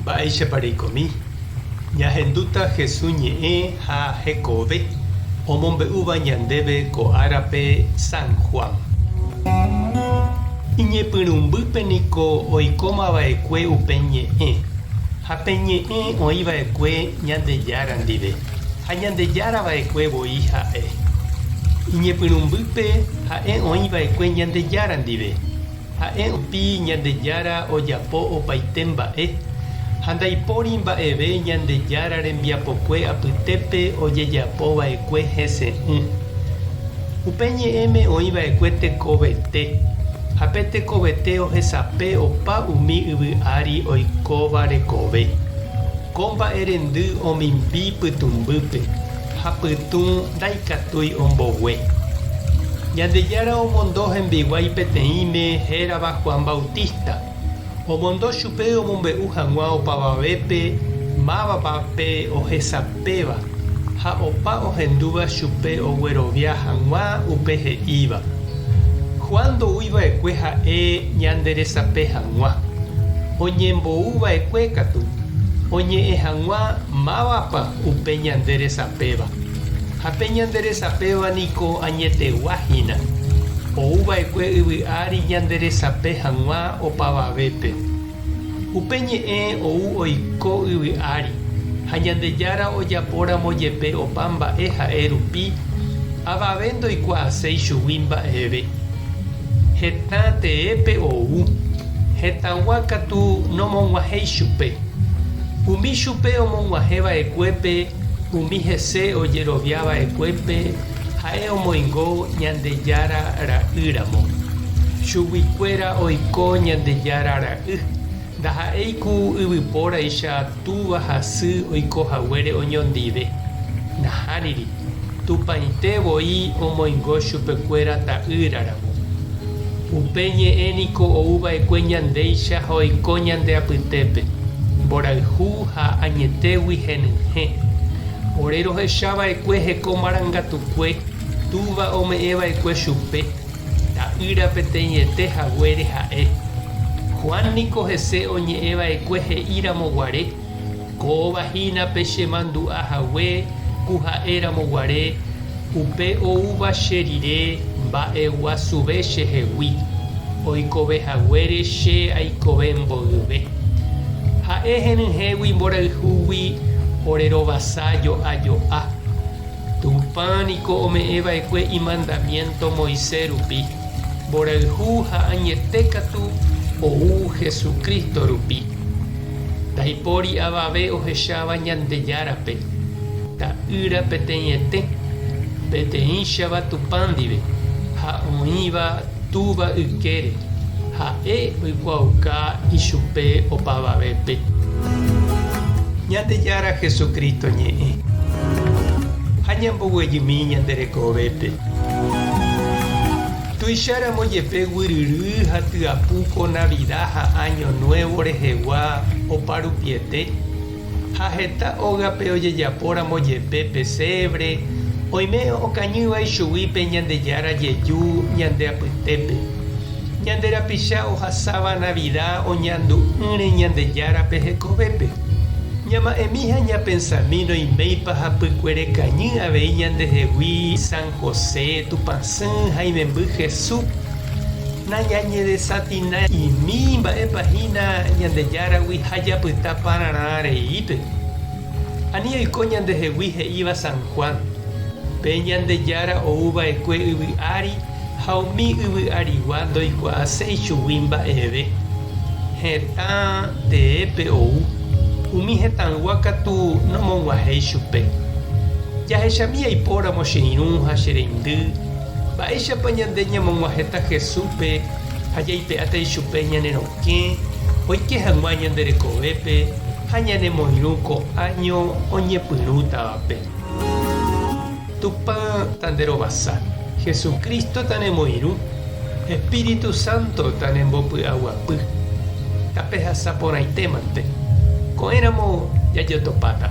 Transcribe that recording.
Mba'éichapa reikomi? Ñahendúta Hesu ñe'ẽ ha hekove omombe'úva ñandéve ko árape San Juan. Iñepyrũmbýpe niko oikómava'ekue upe ñe'ẽ, ha pe ñe'ẽ oĩva'ekue Ñandejára ndive, ha Ñandejára va'ekue voi ha'e. Iñepyrũmbýpe ha'e oĩva'ekue Ñandejára ndive. Ha'e rupi Ñandejára ojapo opaite mba'e, ha ndaipóri mba'eve Ñandejára rembiapokue apytépe ojejapo va'ekue hese'ỹ. Upe ñe'ẽme oĩ va'ekue tekovete, ha pe tekovete ohesape opa umi yvy ári oikóva rekove. Ko mba'e rendy omimbi pytũmbýpe, ha pytũ ndaikatúi ombogue. Ñandejára omondo hembiguái peteĩme hérava Juan Bautista. Omondo chupe omombe'u hag̃ua opavavépe mávapa pe ohesapéva ha opa ohendúva chupe oguerovia hag̃ua upe he'íva. Juan ndoúi va'ekue ha'e ñanderesape hag̃ua, oñembou va'ekue katu oñe'ẽ hag̃ua mávapa upe ñande resapéva. Ha pe ñande resapéva niko añetegua hína, ou va'ekue yvy ári ñande resape hag̃ua opavavépe. Upe ñe'ẽ ou oiko yvy ári, ha Ñandejára ojapo ramo jepe opa mba'e ha'e rupi, avave ndoikuaaséi chugui mba'eve. Hetã teépe ou, hetãgua katu nomog̃uahẽi chupe. Umi chupe omog̃uahẽ va'ekuépe, umi hese ojerovia va'ekuépe, ha'e omoingo Ñandejára ra'y ramo. Chuguikuéra oiko Ñandejára ra'y, ndaha'éi ku yvypóraicha túva ha sy oiko haguére oñondive. Nahániri, Tupãite voi omoingo chupekuéra ta'ýra ramo. Upe ñe'ẽ niko ou va'ekue ñandéicha ha oiko ñande apytépe, mborayhu ha añetégui henyhẽ. Ore rohecha va'ekue heko marangatukue Túva ome'ẽ va'ekue chupe, ta'ýra peteĩete haguére ha'e. Juan niko hese oñe'ẽ va'ekue he'i ramo guare, Kóva hína pe che mandu'a hague ku ha'e ramo guare, upe oúva che rire mba'eguasuve che hegui, oikove haguére che aikove mboyve. Ha'e henyhẽgui mborayhúgui ore rovasa jo'a jo'a. Tupã niko ome'ẽ va'ekue imandamiénto Moisés rupi, mborayhu ha añete katu ou Jesucristo rupi. Ndaipóri avave ohecháva Ñandejárape, Ta'ýra peteĩete, peteĩchava Tupã ndive ha oĩva Túva ykére, ha'e oikuaauka ichupe opavavépe. Ñandejára Jesucristo ñe'ẽ ha ñamboguejymi ñande rekovépe. Tuicháramo jepe guyryry ha tyapu ko Navida ha Año Nuevo rehegua oparupiete, ha heta ógape ojejapóramo jepe pesebre, oime okañýva ichugui pe Ñandejára jeju ñande apytépe. Ñande rapicha ohasáva Navida oñandu'ỹre Ñandejárape hekovépe. Ñama'ẽmi ha ñapensami noiméipa hapykuere kañy avei ñandehegui San José, Tupãsy ha imemby Jesús. Nañañedesatina'imi mba'épa hína Ñandejáragui ha japyta pararã reípe. Ani oiko ñandehegui he'íva San Juan, Pe Ñandejára ou va'ekue yvy ári ha umi yvy arigua ndoikuaaséi chugui mba'eve. Hetã teépe ou, umi hetãygua katu nomog̃uahẽi chupe. Jahechami aipóramo che irũ ha che reindy, Mba'éichapa ñande ñamog̃uahẽta Jesúspe ha jaipe'áta ichupe ñane rokẽ oike hag̃ua ñande rekovépe ha ñanemoirũ ko áño oñepyrũtavape? Tupã tanderovasa, Jesucristo tanemoirũ, Espíritu Santo tanembopy'aguapy. Tapehasa porãitémante. Ko'ẽramo jajotopáta.